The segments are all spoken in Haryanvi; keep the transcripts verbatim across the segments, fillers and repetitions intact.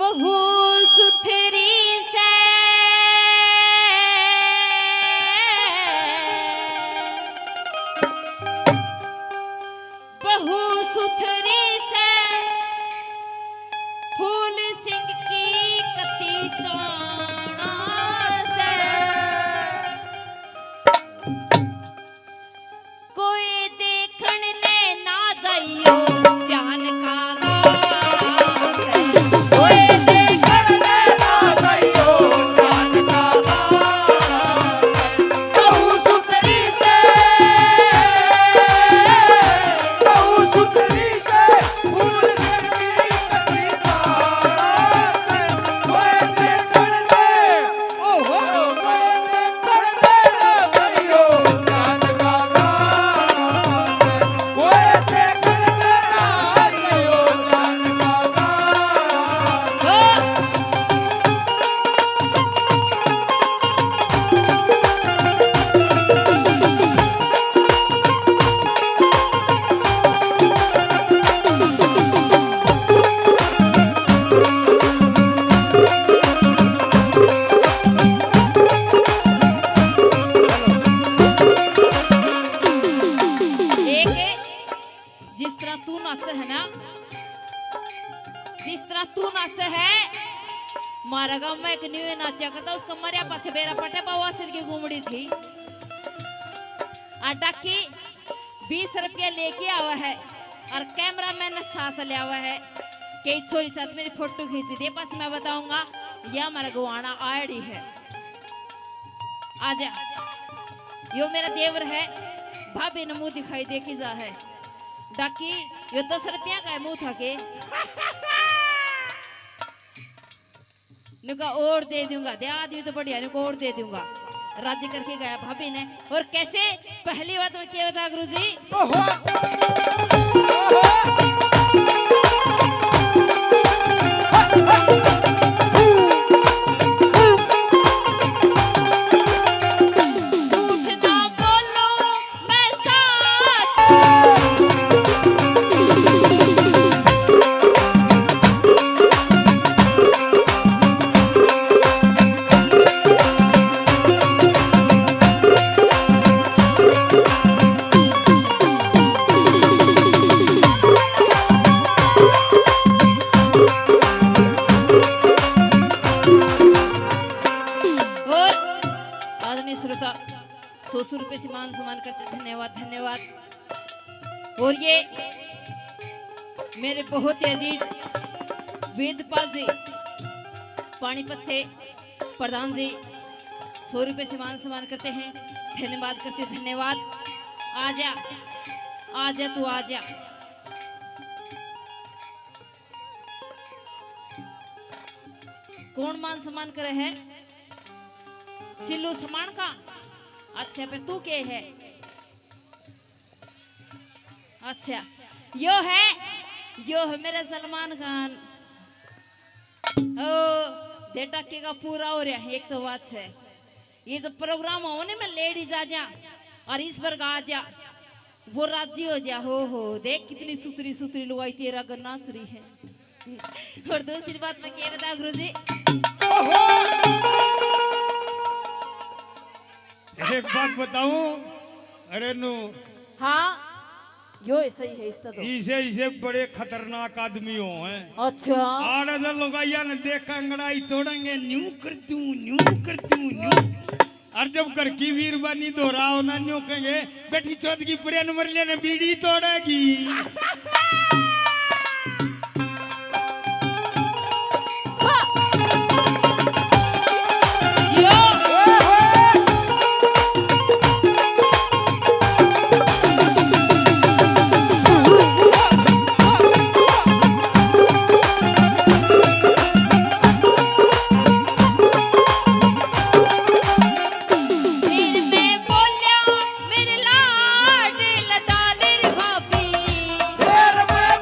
बहू सुथरी से, बहू सुथरी से, फूल सिंह की कती सोना से। कोई देखण ने ना जाइयो जान का गाल से। कोई देखण ने ना जाइयो जान का गाल से। बहू सुथरी से, बहू सुथरी से, फूल सिंह की कती सोना से। कोई देखण ने, ओहो, कोई देखण ने ना जाइयो जान का गाल से। कोई देखण ने ना जाइयो जान का गाल से। एक, जिस तरह तू नाचे है ना, जिस तरह तू नाचे है, म्हारा गांव में एक न्यू नाचा करता, उसका मरिया पाछे बेरा पटे बवासीर की घूमड़ी थी। आ डाकी बीस रुपया लेके आवा है और कैमरामैन ने साथ ले आवा है। कई छोरी साथ मेरी फोटो खींची दे, पाछ मैं बताऊंगा, या हमारा गवाना आड़ी है। आजा, यो मेरा देवर है, भाभी ने मुंह दिखाई दे की जा है। डाकी, यो दस रुपया का है, मुंह था के। नुका और दे दूंगा, दे आदमी तो बढ़िया, नुका और दे दूंगा। राजी करके गया भाभी ने। और कैसे पहली बात में क्या बता गुरु जी? ओहो। झूठ ना बोलूं मैं साच। और आदरणीय श्रोता, सौ सौ रुपये से मान सम्मान करते, धन्यवाद, धन्यवाद। और ये मेरे बहुत ही अजीज वेदपाल जी पानीपत से, प्रधान जी, सौ रुपये से मान सम्मान करते हैं, धन्यवाद करते, धन्यवाद। आजा, आजा, तू आजा। कौन मान सम्मान करे है? सिल्लू समान का। अच्छा, फिर तू के है? अच्छा, यो है, यो है मेरा सलमान खान। ओ, दे टक्के का पूरा हो रहा है, एक तो बात है। ये जो प्रोग्राम हो ने, मैं लेडीज आ जा और इस पर गा जा, वो राजी हो जा। हो हो, देख कितनी सुथरी सुथरी लुगाई तेरा घर नाच रही है। और दूसरी बात मैं क्या बता गुरु जी? ओहो! एक बात बताऊं, अरे नु, हाँ, यो ही सही है, इस तो। इसे, इसे बड़े खतरनाक आदमी हो हैं। अच्छा। आड़े तो लुगाइया ने देख, अंगड़ाई तोड़ेंगे, न्यू कर दूं, न्यू कर दूं, न्यू। और जब घर की वीरबानी दोहराओ ना, न्यू कहेंगे, "बेटी चौथ की प्रेम मर लेने बीड़ी तोड़ेगी।" फिर मैं बोल्या, मेरे लाड लडाले रे भाभी। फिर मैं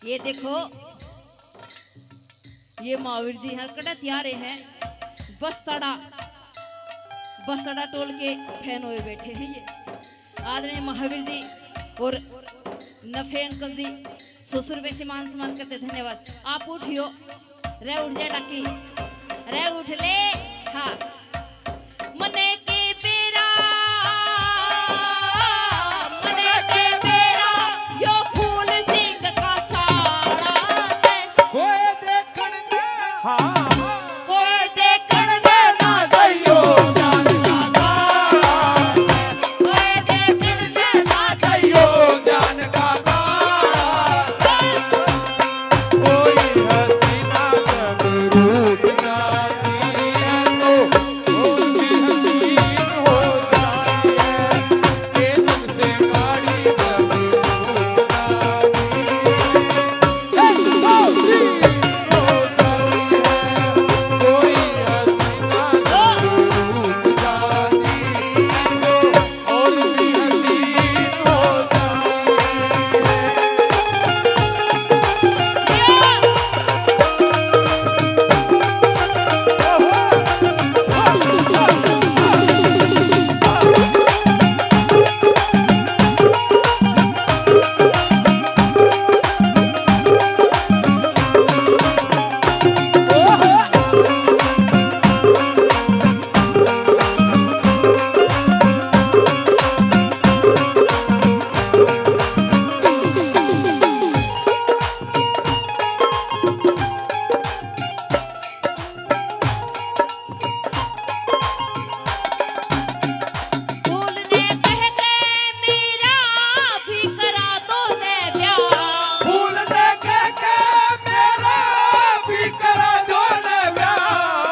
ये देखो, ये महावीर जी हर कड़ा तैयार हैं। बस्तड़ा, बस्तड़ा टोल के फैन हुए बैठे हैं ये। आदरणीय महावीर जी और नफे अंकल जी, सौ सौ रुपये से मान सम्मान करते, धन्यवाद। आप उठियो, रे उठ जा डाकी, रे उठ ले। हाँ। मने के बेरा, मने के बेरा, यो फूल सिंह का साला से। कोई देखण ने, हाँ, कोई देखण ने ना जाइयो जान का काला से। कोई देखण ने ना जाइयो जान का काला से। कोई हसीना जब रूठ ना फूल ने कह के मेरा भी करा दो ने ब्याह। फूल ने कह के मेरा भी करा दो ने ब्याह।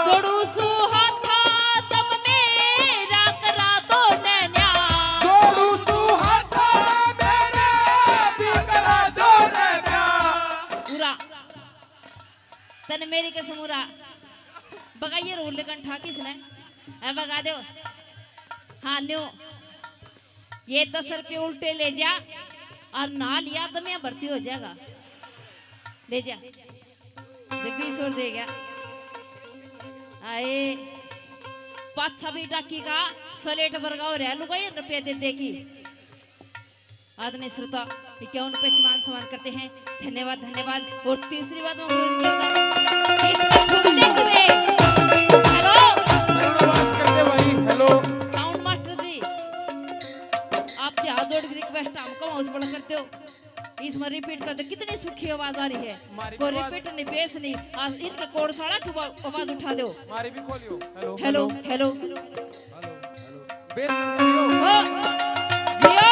जोड़ू सू हाथा तम मेरा करा दो ने न्याय। जोड़ू सू हाथा मेरा भी करा दो ने ब्याह। पूरा तन मेरी के समूरा बगाइए रोल लेकन ठा किसने? ए बगा दो। हाँ न्यो, ये दस रुपये उल्टे ले जा और ना लिया तो मैं भर्ती हो जाएगा। ले जा, दे बीस और दे गया। आए पाछा भी डाकी का सलेट वर्गा हो रहा लुगाई रुपये दे दे की। आदरणीय श्रोता, इक्यावन रुपए से मान सम्मान करते हैं। धन्यवाद, धन्यवाद। और तीसरी बात मैं गुरु जी के बता, इस पर घूमते हुए, हेलो। करुणावास करते भाई, हेलो। साउंड मास्टर जी, आपके हाथ जोड़ के रिक्वेस्ट, हमको हाउस बड़ा करते हो, इसमें रिपीट कर दो। कितनी सूखी आवाज आ रही है, कोई रिपीट नहीं, बेस नहीं। आज इनके कोड साला की आवाज उठा दो। हमारी भी खोलियो। Hello, hello, hello. Hello, hello. Bass कम करियो। हो। जियो।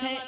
थे,